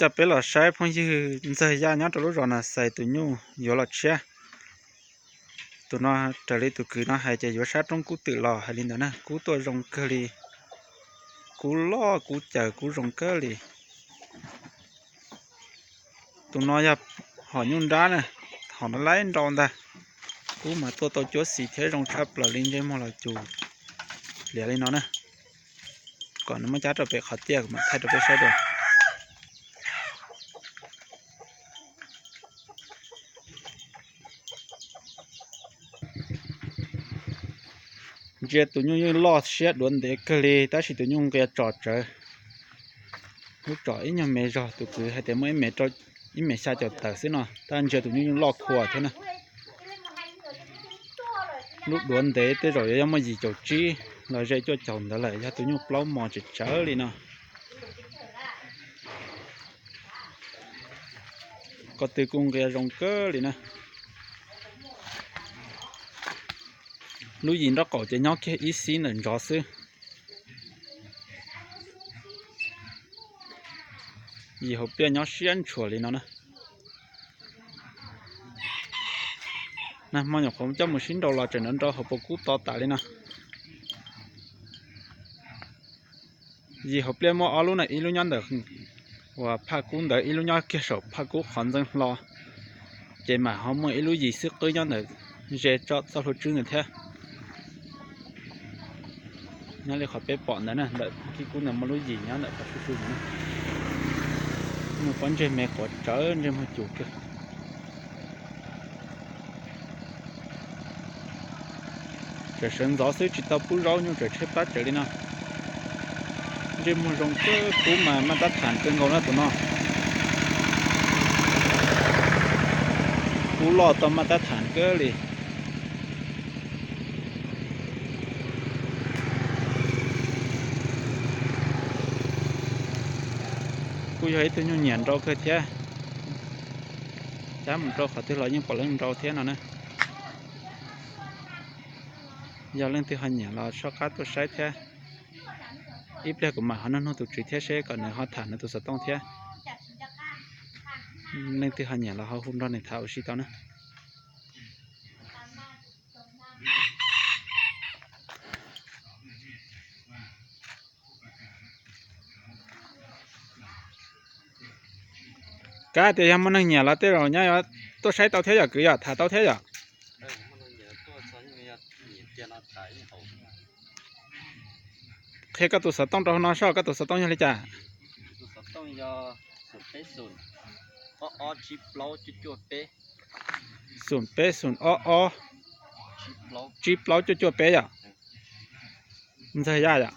Coj peb los saib phooj ywg Ntxawg Yaj nyob rau lub zos Nas Xais tus nyuj yuav los tshiab. Tus no raws li tus kwv no hais ces yuav sab roob kub twm los hais li ntawd na, kub tuaj zoo kawg li, kub loj kub caws kub zoo kawg li. Tus no yog hom nyuj nrab na, hom no laib nrau ntag. Kub mas tuaj tau cuab xis thiab zoo tshaj plaws li, ntsej muag los cus lias li no na. Kom nws muab cab rau pem qhov tiaj kuv mam thaij rau peb saib dua. Ntsia tus nyuj yeej loj siab duav ntev kawg li tab sis tus nyuj nqia tsom tsawv. Lub tsom ib nyuag me zog, tus kwv hais tias muaj ib me xya caum tawm xwb no, tab ntsia tus nyuj yeej loj khuav thiab na. Lub duav ntev tej zaum yuav muaj yim caum tsib los ze cuaj caum ntawd lawm, yog tus nyuj plaub mos tsawv tsawv li no. Ko tw kuj nqia zoo kawg li na. Lub yim nraub qaum ces nyob kiag ib xib ntawm ntsov xwb. Yim hauv pliaj nyob siab ntshua li no na. Nag hmo nyuam qhuav coj mus sib nrau los tseem nrau nrau hauv paus kub to tas li no. Yim hauv pliaj muaj ob lub na, ib lub nyob ntawm uas phaj kub ntawd, ib lub nyob kiag saum phaj kub qhov ntxeev hlo, ces mam ho muaj ib lub yim xwb qwb nyob ntawm ze tso txoj hlua tswb ntawd thiab. Nyob li qhov peb pom ntawd na, ntawm phaj kub ntawd muaj lub yim nyob ntawm qhov su su ntawd na. Nyuj pob ntseg me quav tsawv, ntsej muag cus kawg. Tseem sawv ntxov xwb tsis tau pub zaub, nyuj tseem tshaib plab tsawv li no. Ntsej muag zoo kawg, kub mas maj tab tham kawg nkaus na tus no. Kub loj tau maj tab tham kawg li. Kuj yog ib tug nyuj nyiam nrau kawg thiab. Cab mus rau qhov twg los yeej pom leej nrau thiab no na. Yog leej twg ho nyiam los soj qab tuaj saib thiab. Ib pliag kuv mam ho nug nug tus tswv thiab seb kom nws ho tham nws tus xov tooj thiab. Leej twg ho nyiam los ho hu nrog nws tham ua si tau na. Kav tias yog muaj neeg nyiam los tej zaum nyob tuaj saib tau thiab yom kwv, yom tham tau thiab yom. Qhia koj tus xov tooj rau hauv no soj, koj tus xov tooj yog li cas? Xoom peb xoom ob ob tsib plaub cuaj cuaj peb yom. Ntxawg Yaj yom.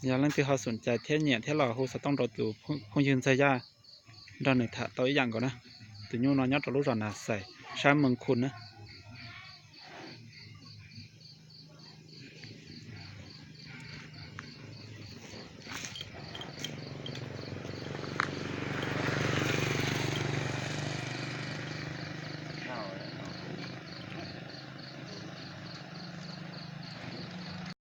Yog leej twg ho xoom cai thiab nyiam thiab los hu xov tooj rau tus phooj ywg Ntxawg Yaj nrog nws tham tau ib yam nkaus na. Tus nyuj no nyob rau lub zos Nas Xais sab Mees Khus na.